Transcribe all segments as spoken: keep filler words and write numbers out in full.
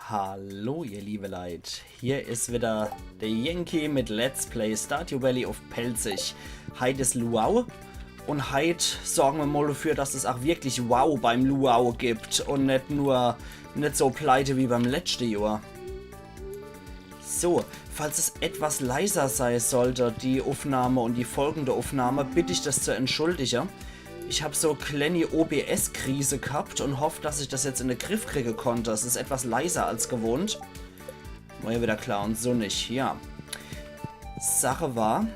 Hallo, ihr liebe Leit. Hier is wieder der Yankee mit Let's Play Stardew Valley uff Pälzisch. Heit is Luau. Un heit sorge mer mol dafür, dass es auch wirklich Wow beim Luau gibt un net nur, net so pleite wie beim letschte Johr. So, falls es etwas leiser sei sollte, die Uffnahme un die folgende Uffnahme, bitt ich das zu entschuldige. Ich hab so klenni O B S-Krise gehabt un hoff, dass ich das jetzt in de Griff kriege konnt. Es is etwas leiser als gewohnt. Mol wieder klar un sunnig, ja. Sache war,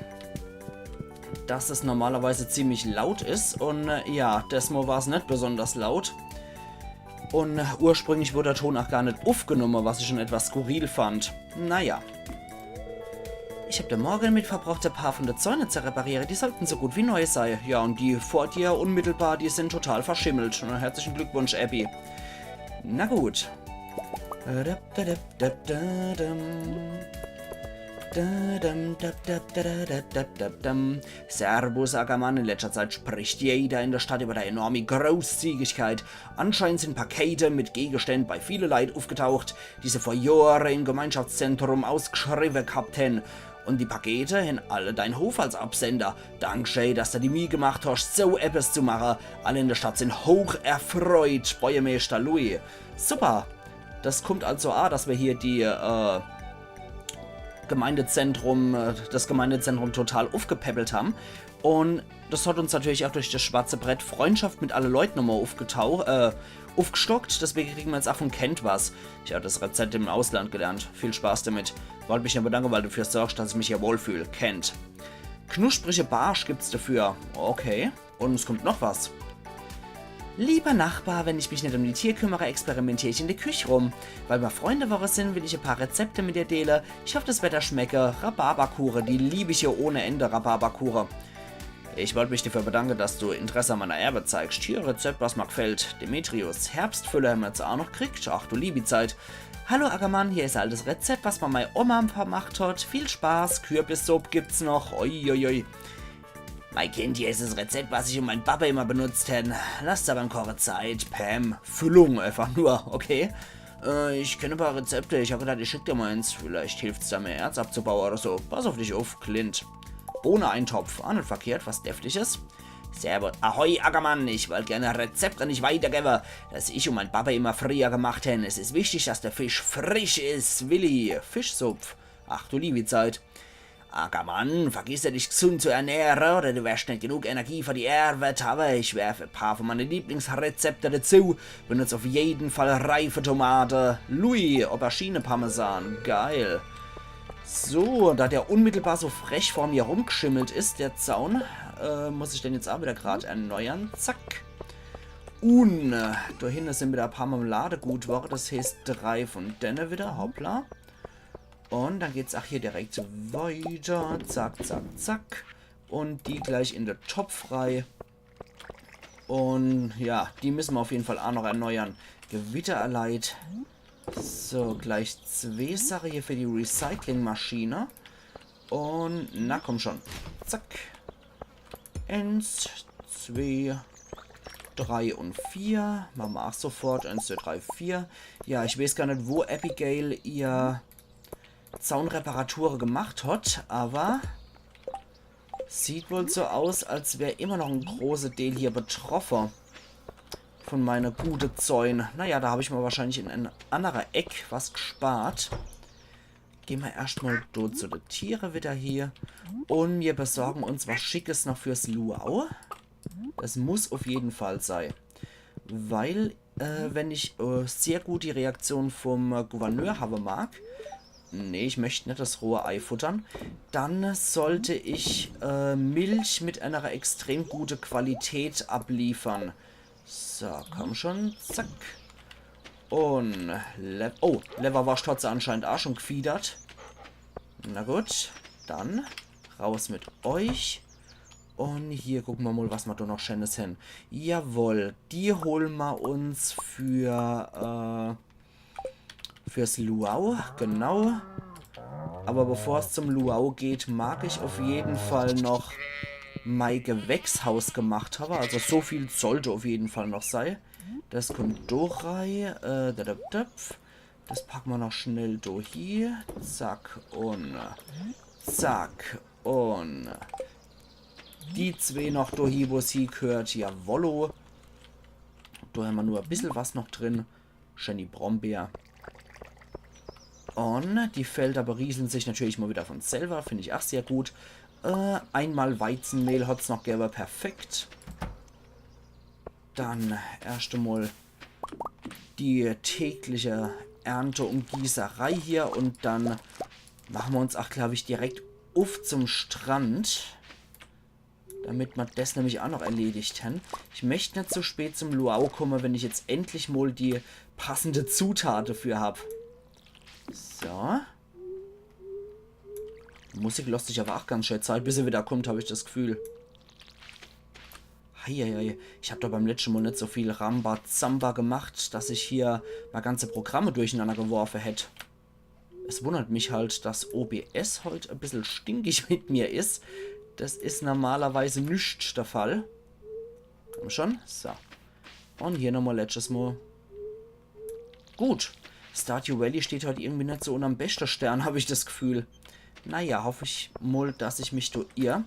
dass es normalerweise ziemlich laut is un, äh, ja, desmol war's net besonders laut. Un, äh, ursprünglich wurde der Ton auch gar net uffgenomme, was ich schon etwas skurril fand. Naja. Ich hab de Morge damit verbracht, e paar von de Zäune zu repariere. Die sollten so gut wie neu sei. Ja, un die vor dir unmittelbar, die sin total verschimmelt. Na, herzlichen Glückwunsch, Abby. Na gut. Servus, Ackermann. In letzter Zeit spricht jeder in der Stadt über deine enorme Großzügigkeit. Anscheinend sind Pakete mit Gegenständen bei viele Leit aufgetaucht, die se vor Jahre im Gemeinschaftszentrum ausgeschrieben gehabt haben. Und die Pakete haben alle deinen Hof als Absender. Dankeschön, dass du die Mühe gemacht hast, so etwas zu machen. Alle in der Stadt sind hoch erfreut, Bäuermeister Louis. Super. Das kommt also a, dass wir hier die, äh, Gemeindezentrum, äh, das Gemeindezentrum total aufgepäppelt haben. Und das hat uns natürlich auch durch das schwarze Brett Freundschaft mit alle Leuten nochmal aufgetau-, äh, aufgestockt. Deswegen kriegen wir jetzt auch von Kent was. Ich habe das Rezept im Ausland gelernt. Viel Spaß damit. Wollte mich nur bedanken, weil du dafür sorgst, dass ich mich hier wohlfühle. Kent. Knusprige Barsch gibt's dafür. Okay. Und es kommt noch was. Lieber Nachbar, wenn ich mich nicht um die Tiere kümmere, experimentiere ich in der Küche rum. Weil wir Freunde worre sind, will ich ein paar Rezepte mit dir dele. Ich hoffe, das wird dir schmecke. Rhabarberkuche, die liebe ich hier ohne Ende, Rhabarberkuche. Ich wollte mich dafür bedanken, dass du Interesse an meiner Erbe zeigst. Hier, Rezept, was mir gefällt. Demetrius, Herbstfülle haben wir jetzt auch noch gekriegt. Ach du liebe Zeit. Hallo Ackermann, hier ist altes Rezept, was mir meine Oma vermacht hat. Viel Spaß, Kürbissupp gibt's noch. Uiuiui. Mein Kind, hier ist das Rezept, was ich und mein Papa immer benutzt haben. Lass dir beim Koche Zeit, Pam. Füllung einfach nur, okay? Äh, ich kenne ein paar Rezepte. Ich habe gedacht, ich schicke dir mal eins. Vielleicht hilft's da, mehr Erz abzubauen oder so. Pass auf dich auf, Clint. Bohne-Eintopf. Ah, nicht verkehrt. Was Deftiges. Servus. Ahoi, Ackermann. Ich wollte gerne ein Rezept an dich weitergeben, das ich und mein Papa immer früher gemacht haben. Es ist wichtig, dass der Fisch frisch ist. Willi. Fischsupp. Ach du liebe Zeit. Ackermann, vergiss ja, dich gesund zu ernähren, oder du wirst nicht genug Energie für die Erwet haben. Ich werfe ein paar von meinen Lieblingsrezepten dazu. Benutze auf jeden Fall reife Tomate. Louis, Aubergine-Parmesan. Geil. So, da der unmittelbar so frech vor mir rumgeschimmelt ist, der Zaun, äh, muss ich den jetzt auch wieder gerade erneuern. Zack. Und, äh, da hinten sind wieder ein paar Marmeladegut worre. Das heißt, drei von denen wieder. Hoppla. Und dann geht's auch hier direkt so weiter. Zack, zack, zack. Und die gleich in den Topf rein. Und ja, die müssen wir auf jeden Fall auch noch erneuern. Gewitteraleit. So, gleich zwei Sachen hier für die Recyclingmaschine. Und, na komm schon. Zack. Eins, zwei, drei und vier. Machen wir auch sofort. Eins, zwei, drei, vier. Ja, ich weiß gar nicht, wo Abigail ihr Zaunreparatur gemacht hat, aber sieht wohl so aus, als wär immer noch ein großer Teil hier betroffen von meiner gute Zäun. Naja, da habe ich mal wahrscheinlich in einer anderen Eck was gespart. Gehen wir erstmal dort zu den Tieren wieder hier. Und wir besorgen uns was Schickes noch fürs Luau. Das muss auf jeden Fall sein. Weil, äh, wenn ich, äh, sehr gut die Reaktion vom, äh, Gouverneur haben mag, nee, ich möchte nicht das rohe Ei futtern, dann sollte ich, äh, Milch mit einer extrem guten Qualität abliefern. So, komm schon, zack. Und, Le oh, Leberwurst hat sie anscheinend auch schon gefiedert. Na gut, dann raus mit euch. Und hier gucken wir mal, was wir da noch Schönes haben. Jawohl, die holen wir uns für, äh, fürs Luau, genau. Aber bevor es zum Luau geht, mag ich auf jeden Fall noch mein Gewächshaus gemacht haben. Also so viel sollte auf jeden Fall noch sein. Das kommt da rein. Äh, da, da, da. Das packe mer noch schnell do hie. Zack un zack un die zwee noch do hie, wo's hiegheert. Jawollo. Do hämmer nur e bissel was noch drin. Schäni Brombeer. Un die Felder beriesle sich natürlich mol wieder vun selwer. Find ich ach sehr gut. Äh, einmal Weizemehl hat's noch gewwe. Perfekt. Dann erscht emol die tägliche Ernte un Gießerei hier un dann mache mer uns ach, glaub ich, direkt uff zum Strand. Damit mer des nämlich ach noch erledigt hän. Ich möcht net zu spät zum Luau kumme, wenn ich jetzt endlich mol die passende Zutat dafür hab. So. Musik losst sich awwer ach ganz schää Zeit, bis se wieder kummt, hab ich das Gefühl. Heieiei, ich hab doch beim letschte Mol net so viel Rambazamba gemacht, dass ich hier mei ganze Programme durcheinander geworfe hätt. Es wundert mich halt, dass O B S heut e bissel stinkig mit mir is. Das is normalerweis nüscht de Fall. Komm schon. So. Un hier nochmol letschtes Mol. Gut. Stardew Valley steht heut irgendwie net so unnerm beschte Stern, hab ich das Gefühl. Naja, hoff ich mol, dass ich mich do irr.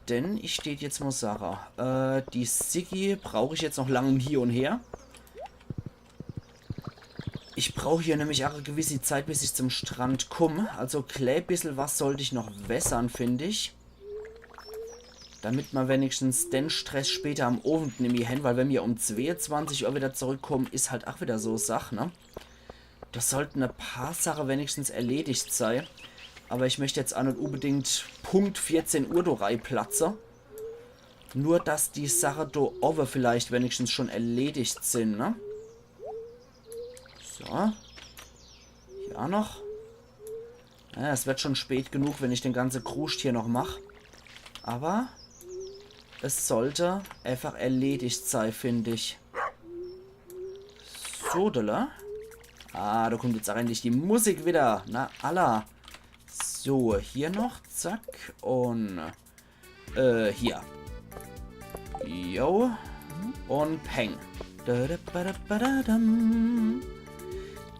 Denn ich deet jetzt mol sage, äh, die Siggi brauch ich jetzt noch lang hin un her. Ich brauch hier nämlich ach e gewisse Zeit, bis ich zum Strand kumm. Also klää bissel was sollt ich noch wässere, find ich. Damit mer wenigstens den Stress später am Owend nimmi hän, weil wenn mer um zweeunzwanzig Uhr wieder zurückkumme, is halt ach wieder so Sach, ne? Do sollte e paar Sache wenigstens erledigt sei. Awwer ich möcht jetzt ach net unbedingt Punkt vierzehn Uhr do reiplatze. Nur, dass die Sache do owwe vielleicht wenigstens schon erledigt sin, ne? So. Hier ach noch. Ja, es wird schon spät genug, wenn ich den ganze Kruscht hier noch mach. Awwer es sollte einfach erledigt sei, find ich. Sodele. Ah, do kummt jetzt ach endlich die Musik wieder. Na, alla. So, hier noch. Zack. Un, äh, hier. Jo. Un peng. Da, da, ba, da, ba, da, dam.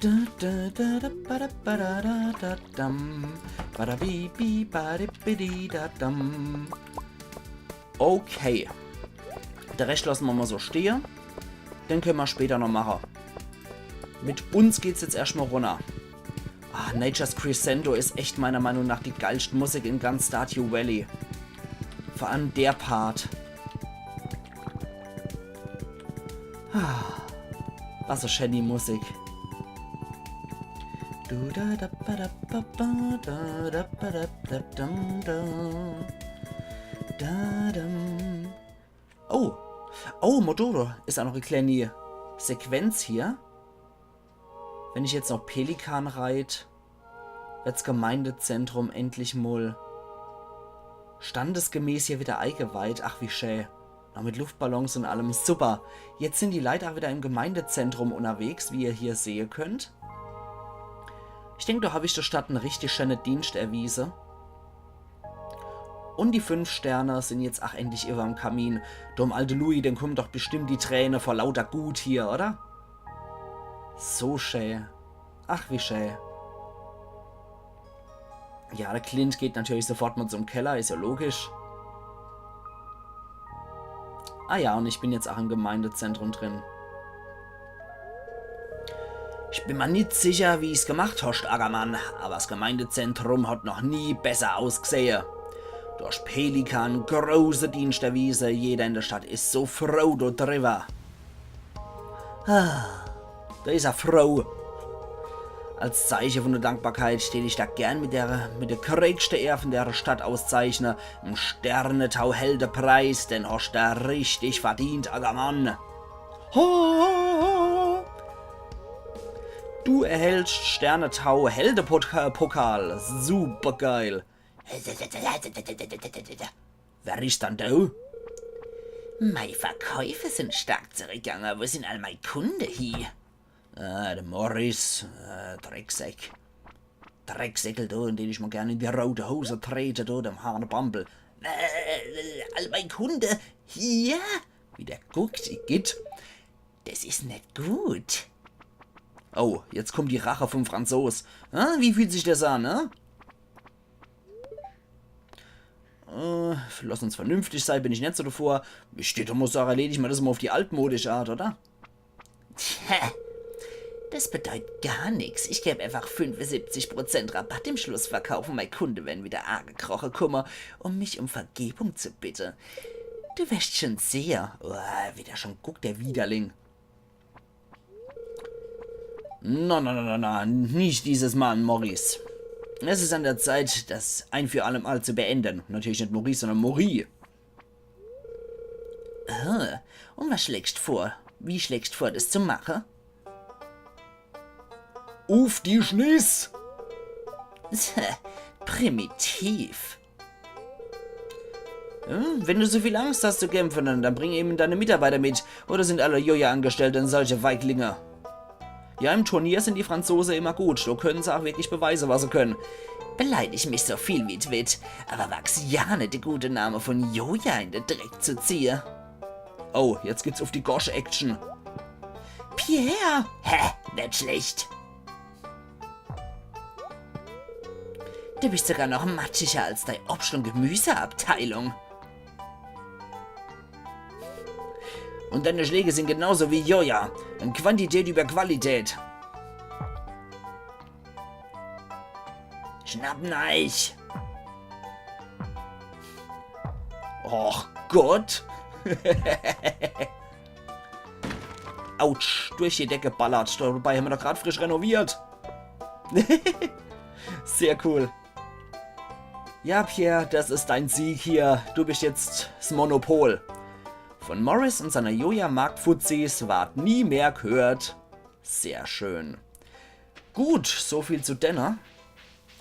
Da, da, da, da, ba, da, ba, da, da, da, dam. Ba, da, bi, bi, ba, di, bi, di, da, dam. Okay. De Rescht losse mer mol so stehe. Den kenne mer später noch mache. Mit uns geht's jetzt erscht mol runner. Ah, Nature's Crescendo is echt meiner Meinung nach die geilscht Musik in ganz Stardew Valley. Vor allem der Part. Ah, was e schäni Musik. Du da da ba da ba ba da da ba da da dam da. Da dam. Oh. Oh, Modoro is ach noch e kleeni Sequenz hier. Wenn ich jetzt noch Pelikan reit, wird's Gemeindezentrum endlich mol standesgemäß hier wieder eigeweiht. Ach, wie schä. Noch mit Luftballons un allem. Super. Jetzt sin die Leit ach wieder im Gemeindezentrum unnerwegs, wie ihr hier sehe könnt. Ich denk, do hab ich de Stadt en richtig schäne Dienst erwiese. Un die fünf Sterne sin jetzt ach endlich iwwerm Kamin. Dem alte Louis, dem kummen doch bestimmt die Träne vor lauter Gut hier, oder? So schä. Ach, wie schä. Ja, de Clint geht natürlich sofort mol zum Keller, is jo logisch. Ah ja, un ich bin jetzt ach im Gemeindezentrum drin. Ich bin mer nit sicher, wie ich's gemacht hoscht, Ackermann, awwer 's Gemeindezentrum hat noch nie besser ausgsehe. Du hoscht Pelikan große Dienst erwiese, jeder in de Stadt is so froh do driwwer. Ah, do is er froh. Als Zeiche vun de Dankbarkeit dät ich der gern mit de, mit de greetste Ehr vun de Stadt auszeichne, en Sternetau-Heldepreis, den hoscht du richtig verdient, Ackermann. Ho, ho, ho, ho. Du erhältscht Sternetau-Heldepokal. Supergeil. Wer is dann do? Mei Verkäufe sin stark zurückgange. Wo sin all mei Kunde hie? Ah, de Morris, ah, Drecksäck. Drecksäckel do, in den ich mol gern in die rote Hose trete do, dem Hanebambel. Äh, all mei Kunde hier? Wie der guckt, igitt. Des is net gut. Oh, jetzt kommt die Rache vom Franzos. Hä? Wie fühlt sich das an, ne? Äh, lass uns vernünftig sei, bin ich net so davor. Ich dät doch mol sage, erledig mer das mol auf die altmodische Art, oder? Tja, das bedeutet gar nix. Ich geb einfach fünfundsiebzig Prozent Rabatt im Schlussverkauf und mei Kunde werden wieder angekroche kumme, um mich um Vergebung zu bitte. Du wirst schon sehe. Oh, wie der schon guckt, der Widerling. Na, na, na, na, na, nicht dieses Mal, Maurice. Es ist an der Zeit, das ein für alle Mal zu beenden. Natürlich nicht Maurice, sondern Mori. Ah, und was schlägst vor? Wie schlägst vor, das zu mache? Uff die Schniss! Primitiv. Hm, wenn du so viel Angst hast zu kämpfen, dann, dann bring eben deine Mitarbeiter mit. Oder sind alle Joja-Angestellte solche Feiglinge? Ja, im Turnier sind die Franzose immer gut. Do können se auch wirklich beweise, was se können. Beleidig mich so viel wie du willst, aber wag's ja net, de gute Name von Joja in de Dreck zu ziehe. Oh, jetzt gibt's auf die Gosch-Action. Pierre! Hä? Net schlecht. Du bist sogar noch matschiger als dei Obst- und Gemüseabteilung. Und deine Schläge sind genauso wie Joja. Quantität über Qualität. Schnappen euch! Och Gott! Autsch, durch die Decke ballert. Dabei haben wir doch grad frisch renoviert. Sehr cool. Ja, Pierre, das ist dein Sieg hier. Du bist jetzt das Monopol. Von Morris und seiner Joja-Marktfuzis ward nie mehr gehört. Sehr schön. Gut, so viel zu denne.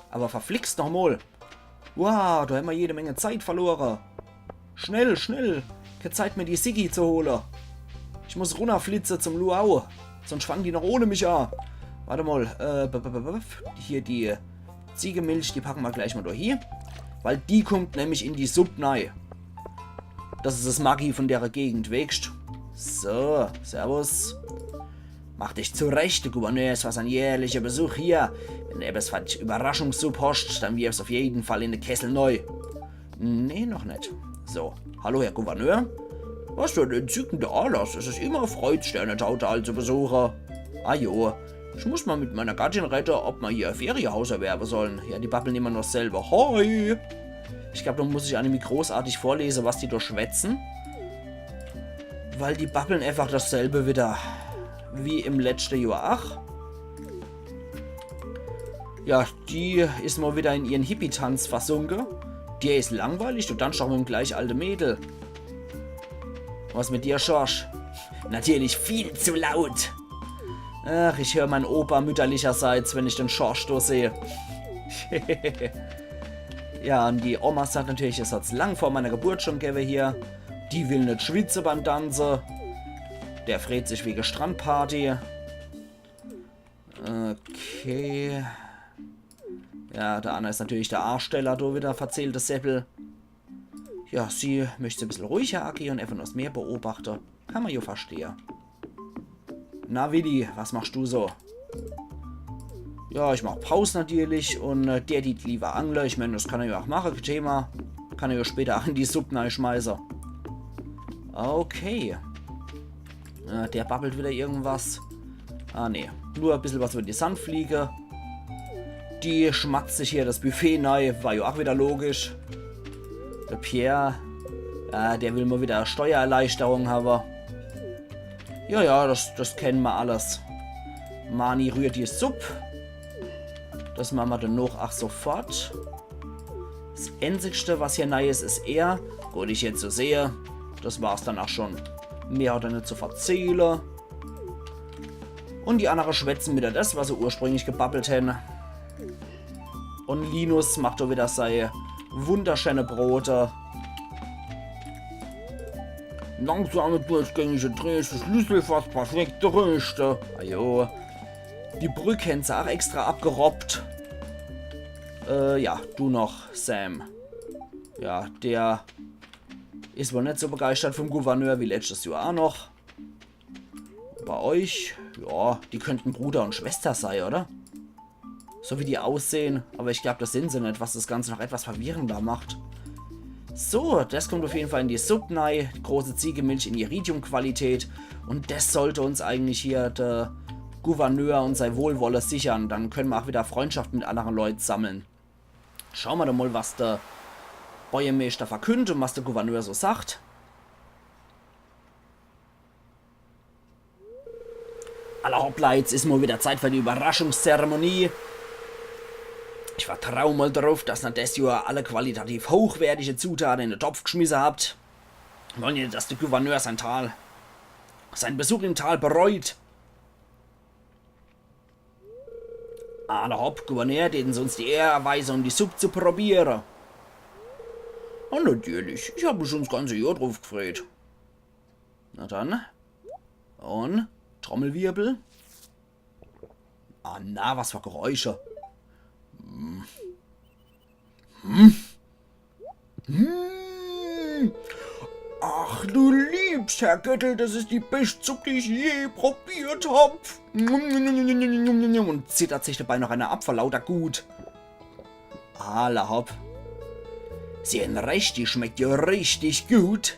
Aber verflixt noch mol. Wow, da hämmer jede Menge Zeit verlore. Schnell, schnell. Kä Zeit mehr, die Siggi zu hole. Ich muss runnerflitze zum Luau. Sonst fangen die noch ohne mich a. Warte mol. Äh, b -b -b -b hier die Ziegemilch, die packe mer gleich mol do hie. Weil die kummt nämlich in die Supp nei. Das is das Maggi von dere Gegend, weescht. So, servus. Mach dich zurecht, de Gouverneur is fer sein jährliche Besuch hier. Wenn du ebbes fer die Überraschungssupp hoscht, dann wirf's auf jeden Fall in de Kessel nei. Nee, noch net. So, hallo, Herr Gouverneur. Was für ein entzückender Anlass. Es ist immer Freud, Sternetautal zu besuchen. Ah jo, ich muss mal mit meiner Gattin reden, ob wir hier ein Ferienhaus erwerben sollen. Ja, die babbeln immer noch selber. Hoi! Ich glaub, da muss ich auch nicht mehr großartig vorlesen, was die da schwätzen. Weil die babbeln einfach dasselbe wieder wie im letzten Jahr. Ach. Ja, die is mal wieder in ihren Hippie-Tanz versunken. Dir is langweilig, du tanzt doch mit dem gleich alte Mädel. Was mit dir, Schorsch? Natürlich viel zu laut. Ach, ich hör mein Opa mütterlicherseits, wenn ich den Schorsch do seh. Ja, und die Oma sagt natürlich, es hat's lang vor meiner Geburt schon gewwe hier. Die will net schwitze beim Tanze. Der freet sich wege Strandparty. Okay. Ja, der Anna is natürlich der Arschsteller, do wieder verzählte Seppel. Ja, sie möcht e bissel ruhiger agiere und einfach nur das Meer beobachte. Kann man jo verstehe. Na, Willi, was machst du so? Ja, ich mach Paus natürlich und, äh, der dät lieber angle. Ich mein, das kann er ja auch mache, kä Thema. Kann er ja später auch in die Supp neischmeiße. Okay. Äh, der babbelt wieder irgendwas. Ah, nee. Nur e bissel was über die Sandfliege. Die schmatzt sich hier das Buffet nei. War ja auch wieder logisch. Der Pierre, äh, der will mal wieder Steuererleichterung haben. Ja, ja, das, das kennen mer alles. Marnie rührt die Supp. Das machen mer dann noch, ach, sofort. Das Einzigste, was hier nei is, is er. Gut, ich jetzt so sehe. Das war's dann auch schon. Mehr hat er net zu verzähle. Und die andere schwätzen wieder das, was sie ursprünglich gebabbelt hän. Und Linus macht do wieder sei wunderschöne Brote. Langsame, durchgängige Dreh, Schlüsselfass, perfekte Röste. Ajo. Die Brück hän se auch extra abgerobbt. Äh, ja, du noch, Sam. Ja, der is wohl net so begeistert vom Gouverneur wie letztes Jahr auch noch. Bei euch Ja, die könnten Bruder und Schwester sei, oder? So wie die aussehen. Aber ich glaub, das sind se net, was das Ganze noch etwas verwirrender macht. So, das kommt auf jeden Fall in die Supp nei. Große Ziegemilch in Iridium-Qualität. Und das sollte uns eigentlich hier der Gouverneur und sei Wohlwolle sichern. Dann können wir auch wieder Freundschaft mit anderen Leuten sammeln. Schauen wir doch mal, was der Bäuermeister verkündet und was der Gouverneur so sagt. Alla hoppla, jetzt is mal wieder Zeit für die Überraschungszeremonie. Ich vertrau mal drauf, dass ihr des Jahr alle qualitativ hochwertige Zutaten in den Topf geschmissen habt. Wollen wir, dass der Gouverneur sein Tal, seinen Besuch im Tal bereut? Alla hopp, Gouverneur, täten Sie uns die Ehre erweisen, um die Supp zu probieren? Oh, natürlich. Ich hab mich schon das ganze Jahr drauf gefreut. Na dann. Und Trommelwirbel. Ah, na, was für Geräusche. Hm. Hm. Hm. Ach du liebs Herrgöttel, das is die bescht Supp, die ich je probiert hab. Und zittert sich dabei noch einer ab vor lauter Gut. Alla hopp. Sie hän recht, die schmeckt ja richtig gut.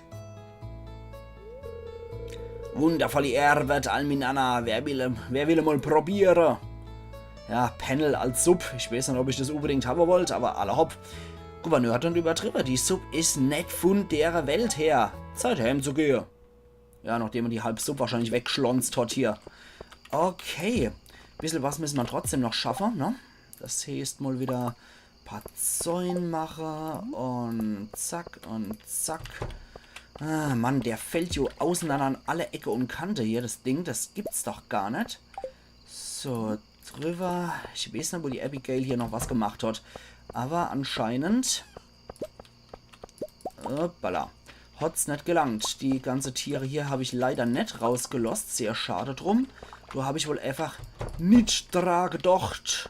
Wundervolle Ehre wert, all minanner. Wer will, wer will mal probiere? Ja, Pennel als Supp. Ich weiß net, ob ich das unbedingt habe wollt, aber alla hopp. Gouverneur hat net übertrieben. Die Supp is net vun dere Welt her. Zeit heimzugehe. Ja, nachdem er die halb Supp wahrscheinlich wegschlonzt hat hier. Okay. Bissel was müssen wir trotzdem noch schaffen, ne? Das heißt mal wieder paar Zäun mache und zack und zack. Ah, Mann, der fällt jo auseinander an alle Ecke und Kante hier, das Ding. Das gibt's doch gar net. So, drüber. Ich weiß net, wo die Abigail hier noch was gemacht hat. Aber anscheinend... Hoppala. Hat's net gelangt. Die ganze Tiere hier hab ich leider net rausgelost. Sehr schade drum. Do hab ich wohl einfach nit dra gedocht.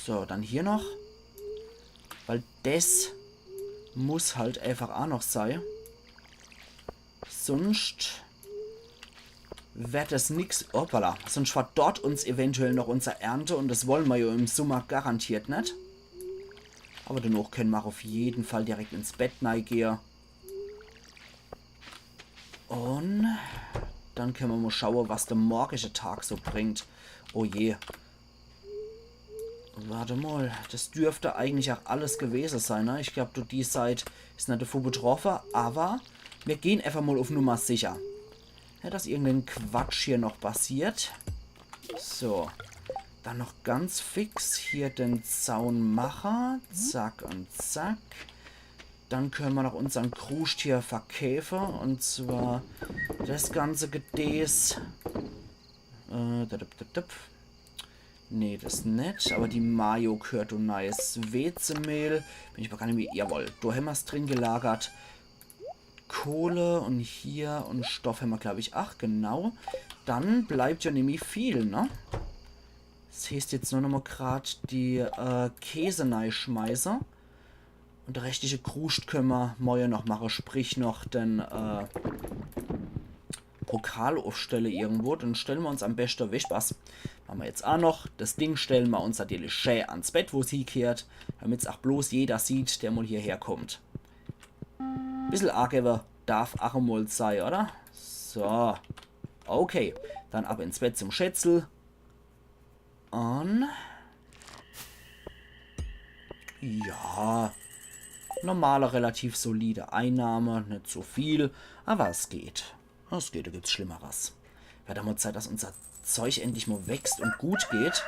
So, dann hier noch. Weil des muss halt einfach a noch sei. Sunscht werd es nix. Hoppala. Sunscht verdorrt uns eventuell noch unser Ernte und das wollen mer jo im Summer garantiert net. Aber danoch kenne mer auf jeden Fall direkt ins Bett neigehe. Und dann kenne mer mal schaue, was der morgische Tag so bringt. Oh je. Warte mal, das dürfte eigentlich auch alles gewesen sein, ne? Ich glaub, do die Seit is net davon betroffen, aber mir gehen einfach mal auf Nummer sicher. Net, dass irgendein Quatsch hier noch passiert. So, dann noch ganz fix hier den Zaun mache. Zack und zack. Dann kenne mer noch unsern Kruscht hier verkäfe. Und zwar das ganze Gedees. Äh, da, da, da, da. Nee, das net. Aber die Mayo gehört und nice Wezemehl. Bin ich aber gar net mehr. Jawohl, do hämmer's drin gelagert. Kohle und hier und Stoff hämmer, glaub ich. Ach, genau. Dann bleibt ja nämlich viel, ne? Das heißt jetzt nur noch mal grad die äh, Käse neischmeiße. Und der restliche Kruscht kenne mer morje noch mache, sprich noch den äh, Pokal aufstelle irgendwo. Dann stelle mer uns am beste, wisst was, mache mer jetzt a noch. Das Ding stelle mer uns natürlich schä ans Bett, wo's hiegehört, damit's auch bloß jeder sieht, der mal hierher kommt. Bissel Argewwe darf auch mal sei, oder? So. Okay, dann ab ins Bett zum Schätzel. Und ja, normale, relativ solide Einnahme, net so viel, aber es geht. Es geht, do gibt's Schlimmeres. Werd a mal Zeit, dass unser Zeug endlich mal wächst und gut geht.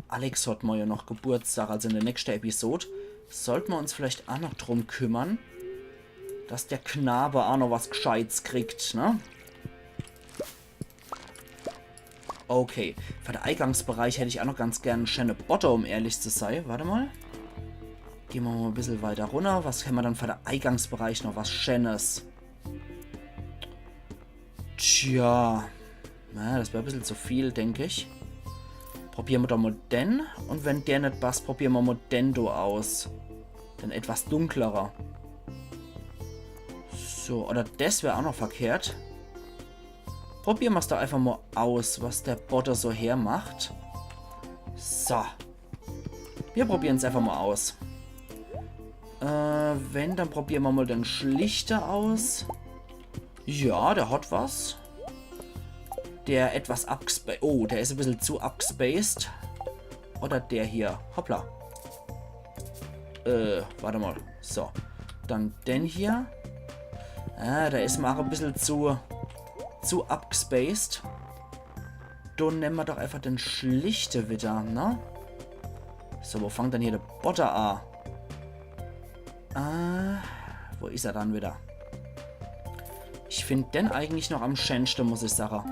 Alex hat morje noch Geburtstag, also in der nächsten Episode. Sollte mer uns vielleicht a noch drum kümmern, dass der Knabe a noch was Gscheites kriegt, ne? Okay, für den Eigangsbereich hätt ich a noch ganz gern en schäne Botter, um ehrlich zu sei. Warte mal. Gehn mer mal e bissel weiter runner. Was hämmer dann für den Eigangsbereich noch was Schänes? Tja. Na, das wär e bissel zu viel, denk ich. Probiere mer doch mal den. Und wenn der net passt, probiere mer mal den do aus. Den etwas dunklere. So, oder das wär a noch verkehrt. Probiere mer's doch einfach mol aus, was der Botter so hermacht. So. Mir probiere's einfach mol aus. Äh, wenn, dann probiere mer mol den Schlichter aus. Ja, der hat was. Der etwas abgespaced. Oh, der is e bissel zu abgespaced. Oder der hier. Hoppla. Äh, wart mol. So. Dann den hier. Ah, der is mer ach e bissel zu, zu abgespaced. Dann nemme mer doch einfach den Schlichter wieder, ne? So, wo fangt dann hier der Botter a? Ah, wo is er dann wieder? Ich find den eigentlich noch am schänschte, muss ich sage.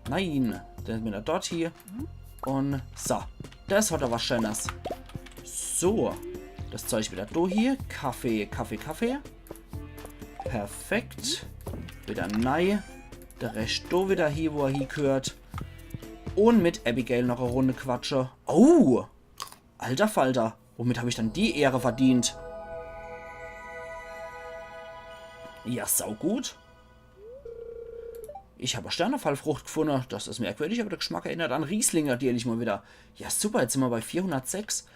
Nein, dann wieder dort hier. Un so, das hat doch was Schönes. So, das Zeug wieder do hier. Kaffee, Kaffee, Kaffee. Perfekt. Wieder nei. Der Rescht do wieder hier, wo er hiegehört. Un mit Abigail noch e Runde quatsche. Oh! Alter Falter. Womit hab ich dann die Ehre verdient? Ja, saugut. Ich hab e Sternefallfrucht gefunne. Das is merkwürdig, aber der Geschmack erinnert an Riesling natürlich mol wieder. Ja, super, jetzt sin mer bei vierhundertsechs.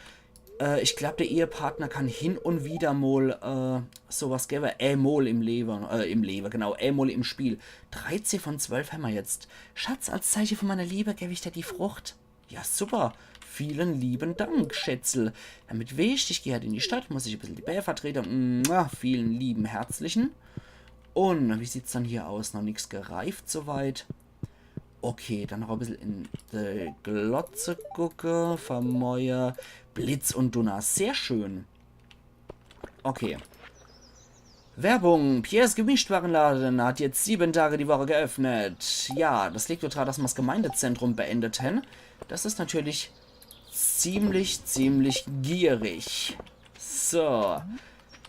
Äh, ich glaub, der Ehepartner kann hin un wieder mol, äh, sowas gewwe. Emol im Lewe, äh, im Lewe, genau, emol im Spiel. Dreizeh von zwölf hämmer jetzt. Schatz, als Zeiche von meiner Liebe geb ich dir die Frucht. Ja, super. Vielen lieben Dank, Schätzel. Damit weescht, ich geh halt in die Stadt, muss ich e bissel die Bää vertrete. Mua, vielen lieben herzlichen. Un wie sieht's dann hier aus? Noch nix gereift soweit. Okay, dann noch e bissel in die Glotze gucke. Vermeier. Blitz un Dunner. Sehr schön. Okay. Werbung. Pierres Gemischtwarenladen hat jetzt sieben Tage die Woche geöffnet. Ja, das liegt dran, dass mer's Gemeindezentrum beendet hen. Das is natürlich ziemlich, ziemlich gierig. So.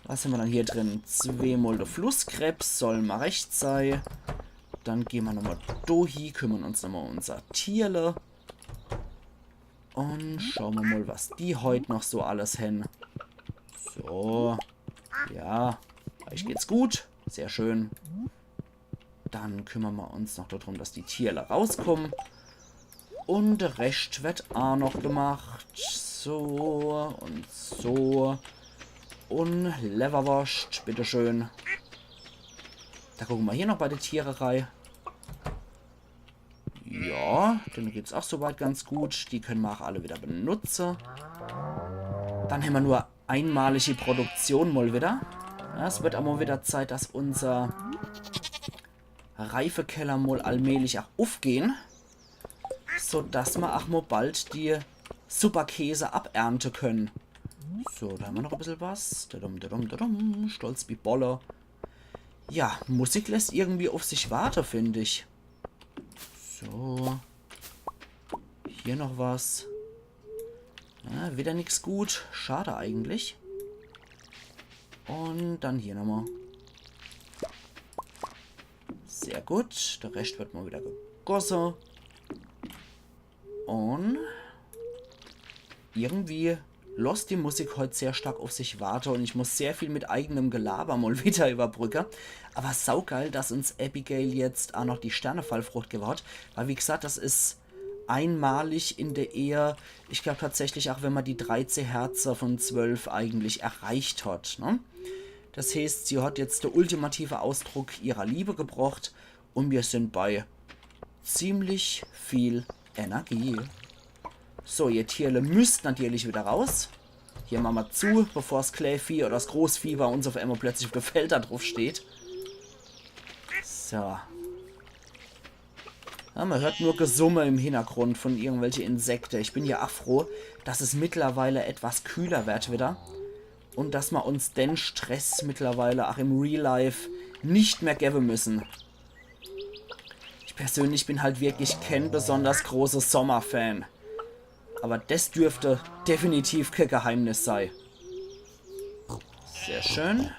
Was hämmer dann hier drin? Zweemol der Flusskrebs, soll mol recht sei. Dann gehn mer nochmol do hie, kümmern uns nochmol um unser Tierle. Un schaue mer mol, was die heut noch so alles hen. So. Ja, euch geht's gut. Sehr schön. Dann kümmern mer uns noch drum, dass die Tierle rauskommen. Un der Rescht wird a noch gemacht. So un so. Un Lewwerworscht, bitteschön. Da gucke mer hier noch bei die Tiere rei. Ja, denne geht's ach soweit ganz gut. Die könne mer ach alle wieder benutze. Dann hämmer nur einmalige Produktion mol wieder. Ja, es wird ach mol wieder Zeit, dass unser Reifekeller mol allmählich ach uffgehn. So dass mer ach mol bald die Superkäse abernte könne. So, da hämmer noch e bissel was. Dadum, dadum, dadum. Stolz wie Bolle. Ja, Musik lässt irgendwie uff sich warte, find ich. So. Hier noch was. Ja, wieder nix gut. Schade eigentlich. Un dann hier nochmol. Sehr gut. Der Rescht wird mol wieder gegosse. Un irgendwie losst die Musik heut sehr stark uff sich warte un ich muss sehr viel mit eigenem Gelaber mol wieder überbrücke. Aber saugeil, dass uns Abigail jetzt ach noch die Sternefallfrucht gewwe hat. Weil wie gesagt, das is einmalig in der Ehe. Ich glaub tatsächlich, ach wenn mer die dreizeh Herze von zwölf eigentlich erreicht hat, ne? Das heeßt, sie hat jetzt der ultimative Ausdruck ihrer Liebe gebrocht un mir sin bei ziemlich viel Energie. So, ihr Tierle müsst natürlich wieder raus. Hier mache mer zu, bevor's Kläävieh oder das Großvieh bei uns uff emol plötzlich uff de Felder druff steht. So. Ja, mer hört nur Gesumme im Hintergrund von irgendwelche Insekte. Ich bin ja ach froh, dass es mittlerweile etwas kühler wird wieder. Un dass mer uns den Stress mittlerweile ach im Real Life nicht mehr gewwe müssen. Ich persönlich bin halt wirklich kän besonders große Sommerfan. Aber das dürft definitiv kän Geheimnis sei. Sehr schön.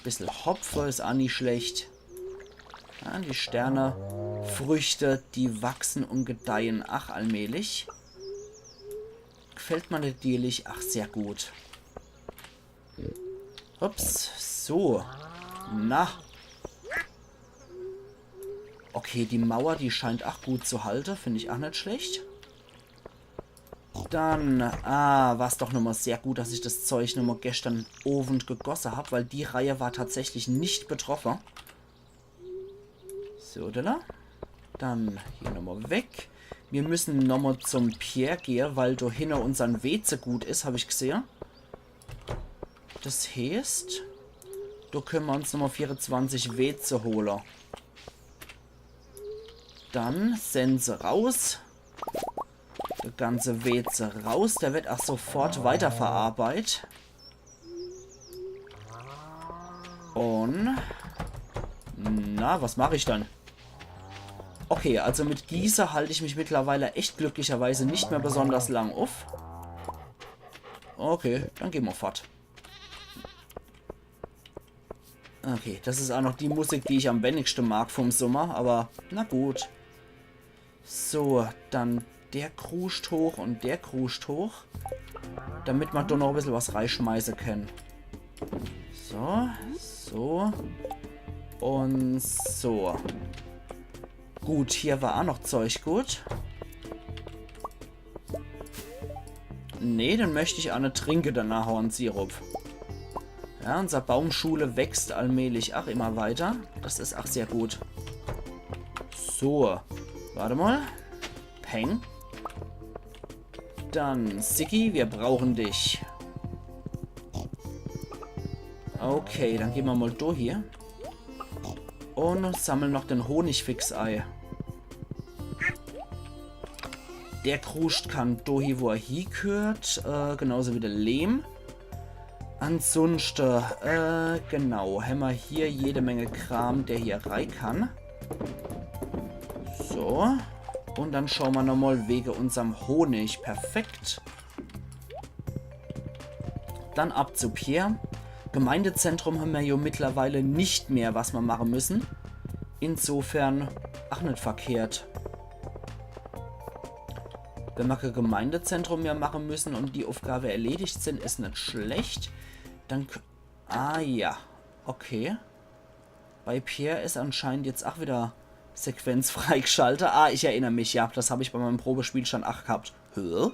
Bissel Hopfe is ach nie schlecht. Ja, die Sternefrüchte, die wachsen un gedeihen ach allmählich. Gefällt mer natürlich ach sehr gut. Ups, so. Na. Okay, die Mauer, die scheint ach gut zu halte. Find ich ach net schlecht. Dann, ah, war's doch nochmal sehr gut, dass ich das Zeug nochmal gestern Owend gegosse hab, weil die Reihe war tatsächlich nicht betroffen. So, da. Dann hier nochmal weg. Wir müssen nochmal zum Pierre gehe, weil do hinne unsern Weze gut is, hab ich gesehe. Das heeßt, do könne mer uns nochmal vierundzwanzig Weze hole. Dann Sense raus. Der ganze Weze raus. Der wird ach sofort weiterverarbeit. Und... Na, was mach ich dann? Okay, also mit Gieße halt ich mich mittlerweile echt glücklicherweise nicht mehr besonders lang uff. Okay, dann geh mer fort. Okay, das is ach noch die Musik, die ich am wenigste mag vom Sommer, aber na gut. So, dann der kruscht hoch und der kruscht hoch. Damit mer do noch e bissel was reischmeiße könne. So, so. Und so. Gut, hier war ach noch Zeug. Gut. Nee, den möcht ich ach net trinke, den Ahornsirup. Ja, unser Baumschule wächst allmählich ach immer weiter. Das is ach sehr gut. So, warte mal. Peng. Dann, Siggi, wir brauchen dich. Okay, dann geh mer mal do hier. Und sammeln noch den Honig fix ei. Der Kruscht kann do hie, wo er hiegehört, äh, genauso wie der Lehm. Ansunschte, äh, genau, hämmer hier jede Menge Kram, der hier rei kann. So. Und dann schaue mer nochmal wege unserm Honig. Perfekt. Dann ab zu Pierre. Gemeindezentrum hämmer jo mittlerweile nicht mehr, was mer mache müssen. Insofern, ach, net verkehrt. Wenn mer kä Gemeindezentrum mehr mache müssen und die Aufgabe erledigt sin, is net schlecht. Dann k-, ah ja, okay. Bei Pierre is anscheinend jetzt ach wieder Sequenz freigschalte. Ah, ich erinner mich, ja, das hab ich bei meinem Probespielstand ach gehabt. Hä?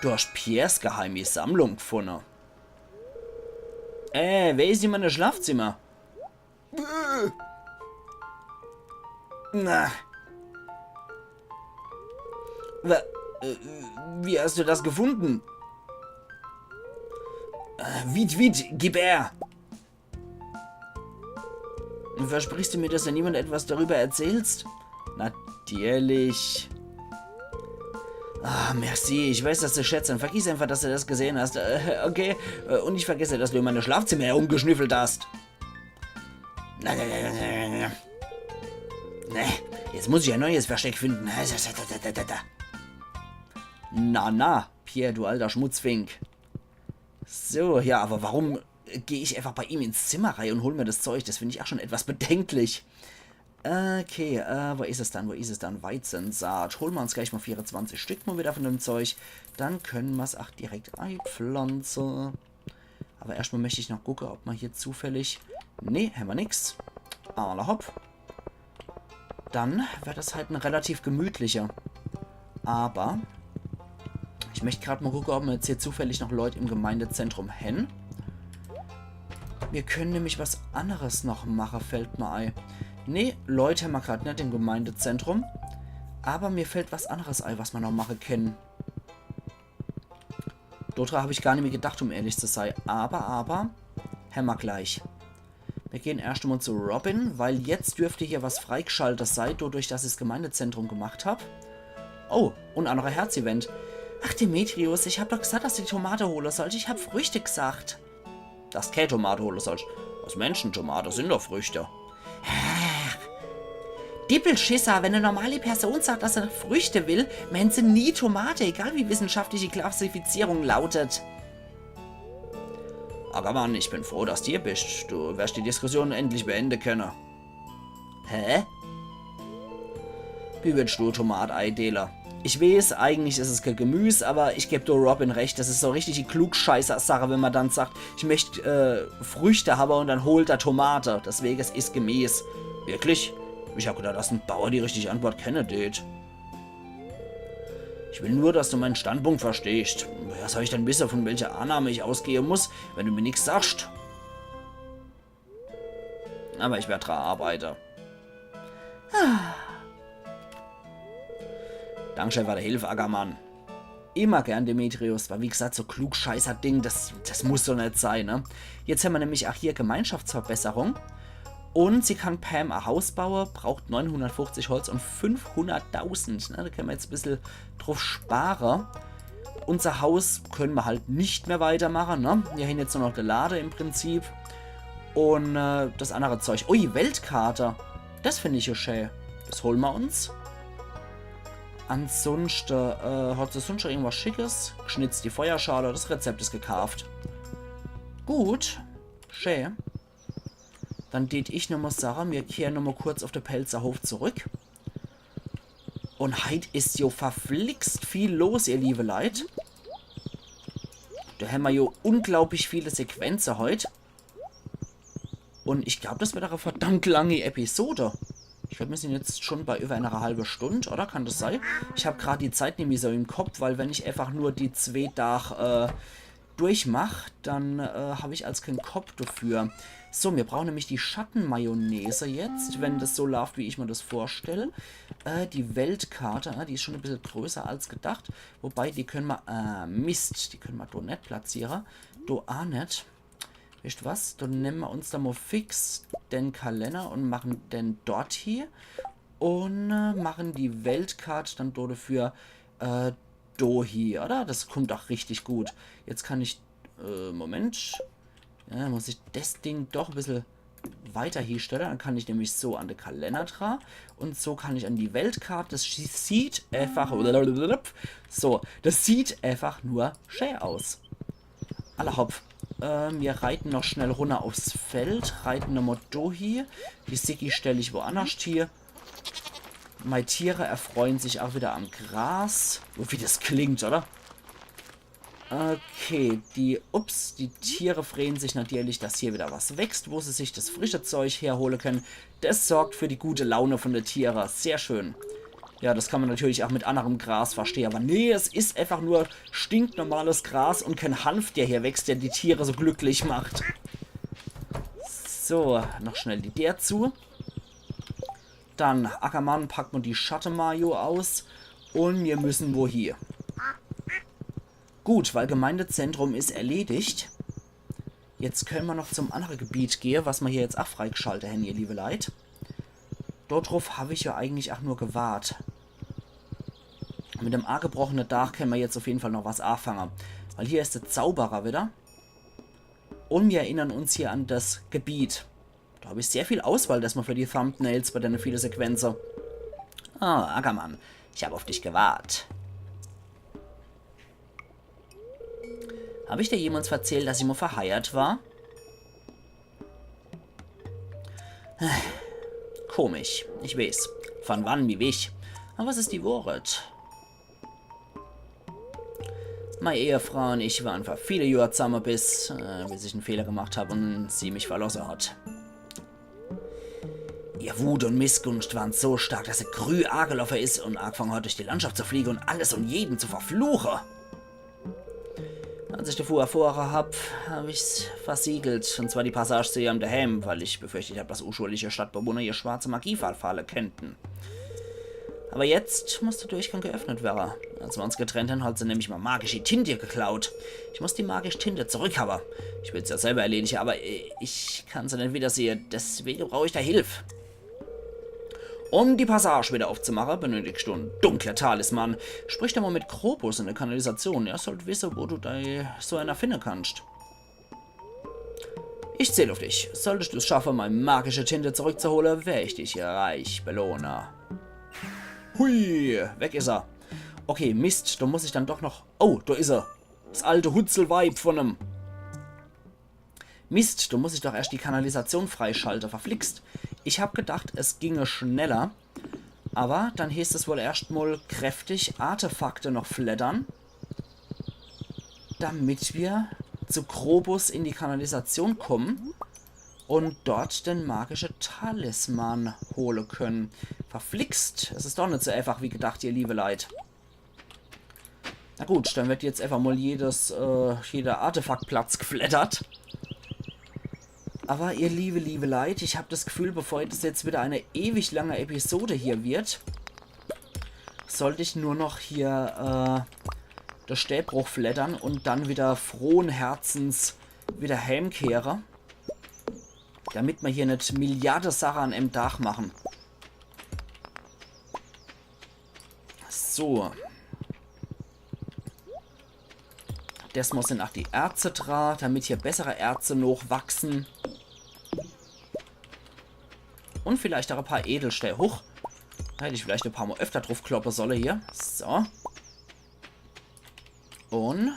Du hast Pierres geheime Sammlung gefunne. Äh, wer is in meinem Schlafzimmer? Na. Wa-, äh, wie hast du das gefunden? Äh, wiet, wiet, gib her! Versprichst du mir, dass du niemand etwas darüber erzählst? Natürlich. Ah, merci. Ich weiß das zu schätzen. Vergiss einfach, dass du das gesehen hast. Äh, okay. Äh, und ich vergesse, dass du in meinem Schlafzimmer herumgeschnüffelt hast. Na, na, na. Nee, jetzt muss ich ein neues Versteck finden. Na, na, Pierre, du alter Schmutzfink. So, ja, aber warum geh ich einfach bei ihm ins Zimmer rei und hol mir das Zeug? Das find ich ach schon etwas bedenklich. Okay, äh, wo is es dann? Wo is es dann? Weizensaat. Hol mer uns gleich mal vierundzwanzig Stück mal wieder von dem Zeug. Dann könne mer's ach direkt eipflanze. Aber erscht mal möcht ich noch gucke, ob mer hier zufällig... Nee, hämmer nix. Alla hopp. Dann werd das halt en relativ gemütlicher. Aber ich möcht grad mal gucke, ob mer jetzt hier zufällig noch Leut im Gemeindezentrum hän. Mir könne nämlich was anneres noch mache, fällt mer ei. Nee, Leut hämmer grad net im Gemeindezentrum. Aber mir fällt was anneres ei, was mer noch mache kenne. Dodra hab ich gar nimmi gedacht, um ehrlich zu sei. Aber, aber, hämmer gleich. Mir gehn erscht mal zu Robin, weil jetzt dürft hier was freigschalte sei, dodurch, dass ich's Gemeindezentrum gemacht hab. Oh, und ach noch e Herzevent. Ach, Demetrius, ich hab doch gesagt, dass du die Tomate hole sollst. Ich hab Früchte gesagt. Dass kä Tomate hole sollst. Was Menschen, Tomate sin doch Früchte. Ach. Dippelschisser, wenn e normali Person sagt, dass se Früchte will, meint se nie Tomate, egal wie wissenschaftlich die Klassifizierung lautet. Ackermann, ich bin froh, dass du hier bist. Du wirst die Diskussion endlich beenden können. Hä? Wie würdest du Tomat eindeele? Ich weiß, eigentlich is es kä Gemüs, aber ich geb do Robin recht, das is so richtig die Klugscheißer-Sache, wenn mer dann sagt, ich möcht, äh, Früchte habe und dann holt er Tomate. Deswegen, es is Gemüs. Wirklich? Ich hab gedacht, dass en Bauer die richtige Antwort kenne dät. Ich will nur, dass du meinen Standpunkt verstehst. Woher soll ich denn wissen, von welcher Annahme ich ausgehen muss, wenn du mir nix sagst? Aber ich werd dran arbeiten. Dankeschön für die Hilfe, Ackermann. Immer gern, Demetrius. Weil, wie gesagt, so Klugscheißer-Ding, das, das muss doch net sein, ne? Jetzt hämmer nämlich auch hier Gemeinschaftsverbesserung. Und sie kann Pam ein Haus bauen, braucht neunhundertfünfzig Holz und fünfhunderttausend, ne? Da könne mer jetzt e bissel drauf spare. Unser Haus könne mer halt net mehr weitermache, ne? Mir hän jetzt nur noch de Lade im Prinzip. Und äh, das andere Zeug. Ui, Weltkarte. Das find ich ja schä. Das hole mer uns. Ansonsten, äh, hat se sonst noch irgendwas Schickes? Geschnitzt die Feuerschale, das Rezept is gekaaft. Gut. Schä. Dann tät ich nommo sache, mir kehre nommo kurz auf de Pälzer Hof zurück. Und heit is jo verflixt viel los, ihr liebe Leit. Da hämmer jo unglaublich viele Sequenze heit. Und ich glaub, das wird auch e verdammt lange Episode. Ich glaub, mir sind jetzt schon bei über einer halben Stund, oder? Kann das sei? Ich hab grad die Zeit nämlich so im Kopf, weil wenn ich einfach nur die zwee Tag äh, durchmach, dann äh, hab ich als kein Kopf dafür. So, mir brauchen nämlich die Schattenmayonnaise jetzt, wenn das so läuft, wie ich mir das vorstell. Äh, die Weltkarte, äh, die is schon e bissel größer als gedacht. Wobei, die könne mer, äh, Mist, die könne mer do net platziere. Do a net. Wisst was? Dann nemme mer uns da mo fix den Kalender und machen den dort hier. Und äh, machen die Weltkarte dann do dafür äh, do hier, oder? Das kommt auch richtig gut. Jetzt kann ich, äh, Moment. Ja, muss ich das Ding doch e bissel weiter hier stelle. Dann kann ich nämlich so an de Kalender dra. Und so kann ich an die Weltkarte. Das schi- sieht einfach. So, das sieht einfach nur schä aus. Alla hopp. Äh, mir reiten noch schnell runner aufs Feld, reiten nommo do hier. Die Siggi stell ich woannerscht hier. Mei Tiere erfreuen sich auch wieder am Gras. Oh, wie das klingt, oder? Okay, die, ups, die Tiere freuen sich natürlich, dass hier wieder was wächst, wo sie sich das frische Zeug herholen können. Das sorgt für die gute Laune von de Tiere. Sehr schön. Ja, das kann man natürlich auch mit anderem Gras verstehen, aber nee, es is einfach nur stinknormales Gras und kein Hanf, der hier wächst, der die Tiere so glücklich macht. So, noch schnell die Deer zu. Dann, Ackermann, packt mer die Schattemayo aus. Und mir müssen wohie. Gut, weil Gemeindezentrum is erledigt. Jetzt könne mer noch zum annere Gebiet gehe, was mer hier jetzt ach freigeschalte hän, ihr liebe Leit. Dort druff hab ich ja eigentlich ach nur gewart. Mit dem agebrochene Dach könne mer jetzt auf jeden Fall noch was afange. Weil hier is de Zauberer wieder. Und mir erinnern uns hier an das Gebiet. Da hab ich sehr viel Auswahl, dass mer für die Thumbnails bei denne viele Sequenze. Ah, Ackermann, ich hab auf dich gewart. Hab ich dir jemals verzählt, dass ich mo verheiert war? Komisch, ich weeß. Von wann, wie wich. Aber es is die Wohret. Mei Ehefrau und ich waren vor viele Johr zamme, bis, äh, bis ich en Fehler gemacht hab und sie mich verlosse hat. Ihr Wut und Missgunst waren so stark, dass se grü ageloffe is und agefange hat, durch die Landschaft zu fliege und alles und jeden zu verfluche. Als ich davon erfahre hab, hab ich's versiegelt, und zwar die Passage zu ihrem Daheim, weil ich befürchtet hab, dass uschuldige Stadtbewohner ihr schwarze Magie verfalle könnten. Aber jetzt muss der Durchgang geöffnet werre. Als mer uns getrennt hän, hat se nämlich mei magische Tinte geklaut. Ich muss die magische Tinte zurückhabe. Ich will's ja selber erledige, aber äh, ich kann se net wiedersehe. Deswege brauch ich dei Hilf. Um die Passage wieder aufzumache, benötigst du en dunkle Talisman. Sprich doch mo mit Krobus in der Kanalisation. Er sollt wisse, wo du dei so einer finde kannst. Ich zähl auf dich. Solltest du's schaffe, mei magische Tinte zurückzuhole, wer ich dich reich belohne. Hui, weg is er. Okay, Mist, da muss ich dann doch noch... Oh, da is er. Das alte Hutzelweib von em. Mist, da muss ich doch erscht die Kanalisation freischalte. Verflixt. Ich hab gedacht, es ginge schneller. Aber dann heeßt es wohl erscht mol kräftig Artefakte noch fleddern, damit wir zu Krobus in die Kanalisation kommen. und dort den magische Talisman hole könne. Verflixt, es is doch net so einfach wie gedacht, ihr liebe Leit. Na gut, dann werd jetzt einfach mal jedes, äh, jeder Artefaktplatz gefleddert. Aber ihr liebe, liebe Leit, ich hab das Gefühl, bevor das jetzt wieder eine ewig lange Episode hier wird, sollt ich nur noch hier, äh, das Stäbruch fleddern und dann wieder frohen Herzens wieder heimkehre. Damit mer hier net Milliarde Sache an em Tag machen. So. Desmol sind ach die Erze dra, damit hier bessere Erze nochwachsen. Und vielleicht auch e paar Edelsteine. Huch. Da hätt ich vielleicht e paar Mal öfter drauf kloppe solle hier. So. Und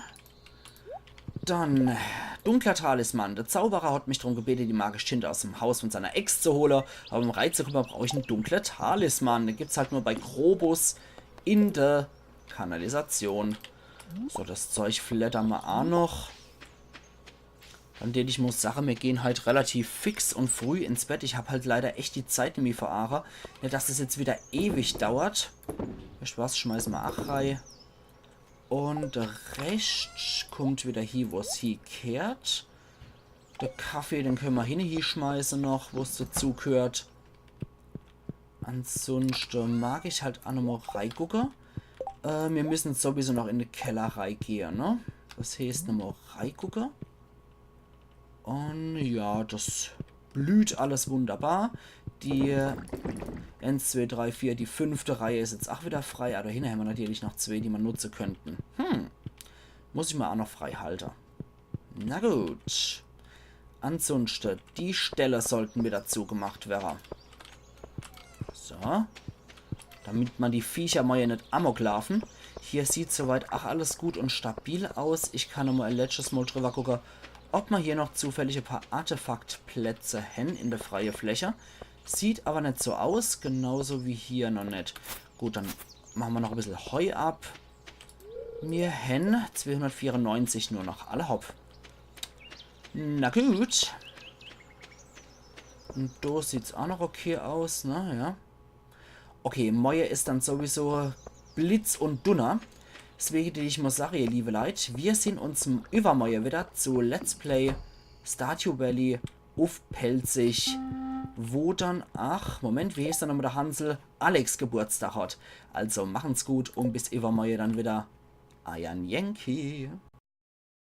dann, dunkler Talisman. Der Zauberer hat mich drum gebeten, die magische Tinte aus dem Haus von seiner Ex zu holen. Aber um reizukommen, brauch ich en dunkle Talisman. Den gibt's halt nur bei Krobus in der Kanalisation. So, das Zeug fleddern mer ach noch. Dann tät ich mol sage, mir gehen halt relativ fix und früh ins Bett. Ich hab halt leider echt die Zeit nimmi vor Aare. Net, dass es jetzt wieder ewig dauert. Weescht was, schmeiße mer ach rei. Und der Rescht kummt wieder hie, wo's hiegheert. Der Kaffee, den könne mer hinne hie schmeiße noch, wo's dazugheert. Ansunschte mag ich halt ach nochmol reigucke. Äh, mir müssen sowieso noch in de Keller reigehe, ne? Das heeßt, nochmol reigucke. Und ja, das blüht alles wunderbar. Die eins, zwei, drei, vier, die fünfte Reih is jetzt ach wieder frei. Aber dahinter hämmer natürlich noch zwei, die mer nutze könnten. Hm. Muss ich mer ach noch frei halte. Na gut. Ansunschte, die Stelle sollten wieder zugemacht werre. So. Damit mer die Viecher mol net amok laafen. Hier sieht soweit ach alles gut und stabil aus. Ich kann nochmol e letschtes Mol drüber gucke, ob mer hier noch zufällig e paar Artefaktplätze hän in der freie Fläche. Sieht aber net so aus, genauso wie hier noch net. Gut, dann mache mer noch e bissel Heu ab. Mir hän zweihundertvierundneunzig nur noch. Alla hopp. Na gut. Und do sieht's ach noch okay aus, ne? Ja. Okay, moie is dann sowieso Blitz und Dunner. Deswege tät ich mol sage, ihr liebe Leit, mir sehn uns m-, übermoie wieder zu Let's Play Stardew Valley uff Pälzisch. Wo dann, ach, Moment, wie heeßt er nochmol, der Hansel? Alex Geburtstag hat. Also machen's gut und bis übermoie dann wieder. Eiern Yankee.